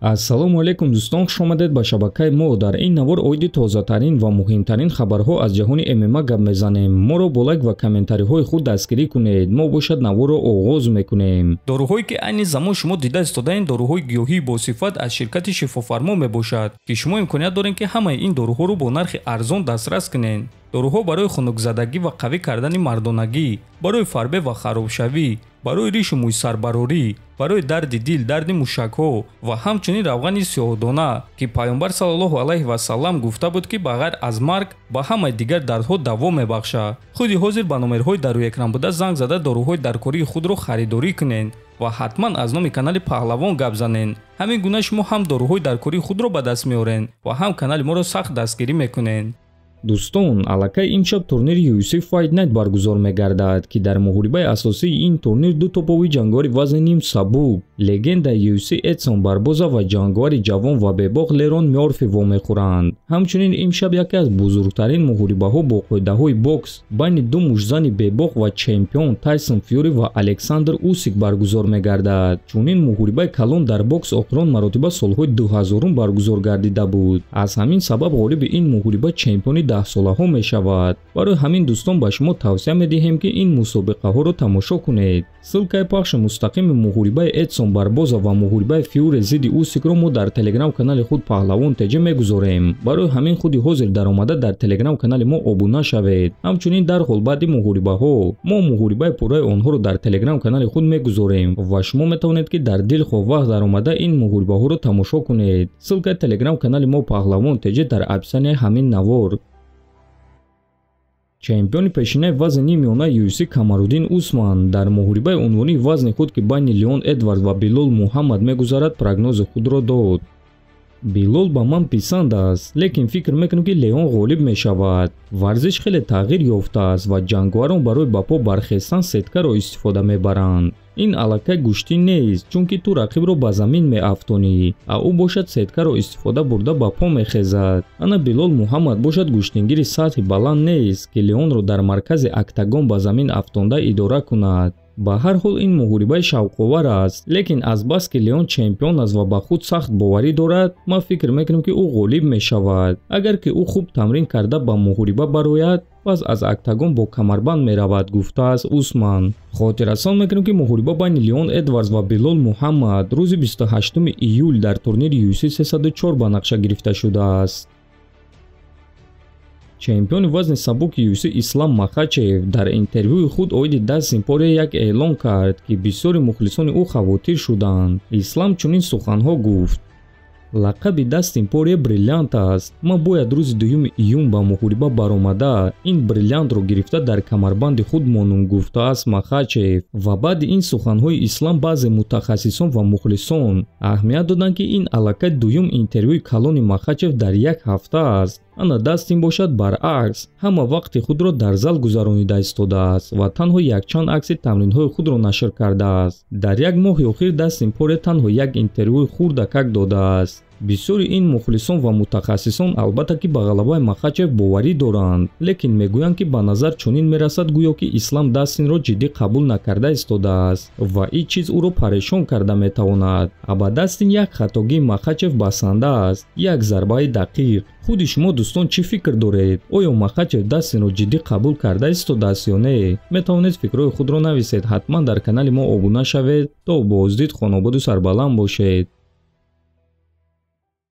Ассалому алайкум дӯстон, хуш омадед ба шабакаи мо. Дар ин навор оиди тозатарин ва муҳимтарин хабарҳо аз ҷаҳони ММА гап мезанем. Моро бо лайк ва комментариҳои худ дастгирӣ кунед. Мо бошад наворро оғоз мекунем. Доруҳое ки айни замон шумо дида истодаед, доруҳои гиёҳии босифат аз ширкати Шифофармо мебошад, ки шумо имконият доред, ки ҳамаи ин доруҳоро бо нархи арзон дастрас кунед. Доруҳо барои хунукзадагӣ ва қавӣ кардани мардонагӣ, барои фарбе ва харобшавӣ, барои ришу мӯйсарбарорӣ, барои дарди дил, дарди мушакҳо ва ҳамчунин равғани сиёҳдона, ки Пайғамбар саллаллоҳу алайҳи васаллам гуфта буд, ки ба ғайр аз марг ба ҳамаи дигар дардҳо даво мебахшад. Худи ҳозир ба номерҳои дар рӯи экран буда занг зада доруҳои даркории худро харидорӣ кунед ва ҳатман аз номи канали Паҳлавон гап занед. Ҳамин гуна шумо ҳам доруҳои даркории худро ба даст меоред ва ҳам канали моро сахт дастгирӣ мекунед. Дӯстон, аллакай имшаб турнири UFC Fight Night баргузор мегардад, ки дар муҳорибаи асосии ин турнир ду топови ҷанговари вазни ним сабук, легендаи UFC Эдсон Барбоза ва ҷанговари ҷавон ва бебоқ Лерон Мёрфи вомехӯранд. Ҳамчунин имшаб яке аз бузургтарин муҳорибаҳо бо қоидаҳои бокс байни ду муштзани бебоқ ва чемпион Тайсон Фьюри ва Александр Усик баргузор мегардад. Чунин муҳорибаи калон дар бокс охирон маротиба солҳои 2000 баргузор гардида буд. Аз ҳамин сабаб ғолиби ин муҳориба чемпиони 10 солаҳо мешавад. Барои ҳамин, дӯстон, ба шумо тавсия медиҳем, ки ин мусобиқаҳоро тамошо кунед. Ссылкаи пахши мустақими муҳорибаи Эдсон Барбоза ва муҳорибаи Фьюри зидди Усикро мо дар телеграм канали худ Паҳлавон ТЖ мегузорем. Барои ҳамин худи ҳозир даромада дар телеграм канали мо обуна шавед. Ҳамчунин дарҳол баъди муҳорибаҳо мо муҳорибаи пурраи онҳоро дар телеграм канали худ мегузорем ва шумо метавонед, ки дар дилхоҳ вақт даромада ин муҳорибаҳоро тамошо кунед. Ссылкаи телеграм канали мо Паҳлавон ТЖ дар описанияи ҳамин навор. Чемпиони пешинаи вазни миёнаи UFC Камаруддин Усман дар муҳорибаи унвонии вазни худ, ки байни Леон Эдвардс ва Билол Муҳаммад мегузарад, прогнози худро дод. Билол ба ман писанд аст, лекин фикр мекунам, ки Леон ғолиб мешавад. Варзиш хеле тағйир ёфтааст ва ҷанговарон барои ба по бархестан сеткаро истифода мебаранд. Ин аллакай гӯштӣ нест, чунки ту рақибро ба замин меафтонӣ, а ӯ бошад сеткаро истифода бурда ба по мехезад. Ана Билол Муҳаммад бошад гӯштингири сатҳи баланд нест, ки Леонро дар маркази октагон ба замин афтонда идора кунад. Ба ҳар ҳол, ин муҳорибаи шавқовар аст, лекин азбаски Леон чемпион аст ва ба худ сахт боварӣ дорад, ман фикр мекунам, ки ӯ ғолиб мешавад. Агар ки ӯ хуб тамрин карда ба муҳориба барояд, пас аз октагон бо камарбанд меравад, гуфтааст Усман. Хотиррасон мекунем, ки муҳориба байни Леон Эдвардс ва Билол Муҳаммад рӯзи 28 июл дар турнири UFC 304 ба нақша гирифта шудааст. Чемпиони вазни сабуки UFC Ислам Махачев дар интервюи худ оиди Дастин Порье як эълон кард, ки бисёри мухлисони ӯ хавотир шуданд. Ислам чунин суханҳо гуфт: «Лақаби Дастин Порье бриллиант аст. Ман бояд рӯзи 2 июн ба муҳориба баромада, ин бриллиантро гирифта дар камарбанди худ монум», гуфтааст Махачев. Ва баъди ин суханҳои Ислам баъзе мутахассисон ва мухлисон аҳамият доданд, ки ин аллакай дуюм интервюи калони Махачев дар як ҳафта аст. Ана Дастин бошад, баръакс, ҳама вақти худро дар зал гузаронида истодааст ва танҳо якчанд акси тамринҳои худро нашр кардааст. Дар як моҳи охир Дастин Порье танҳо як интервюи хурдакак додааст. Бисёри ин мухлисон ва мутахассисон, албатта, ки ба ғалабаи Махачев боварӣ доранд, лекин мегӯянд, ки ба назар чунин мерасад, гӯё ки Ислам Дастинро ҷиддӣ қабул накарда истодааст ва ин чиз ӯро парешон карда метавонад. А ба Дастин як хатогии Махачев басанда аст, як зарбаи дақиқ. Худи шумо, дӯстон, чӣ фикр доред? Оё Махачев Дастинро ҷиддӣ қабул карда истодааст ё не? Метавонед фикрҳои худро нависед. Ҳатман дар канали мо обуна шавед. То боздид, хонободу сарбаланд бошед.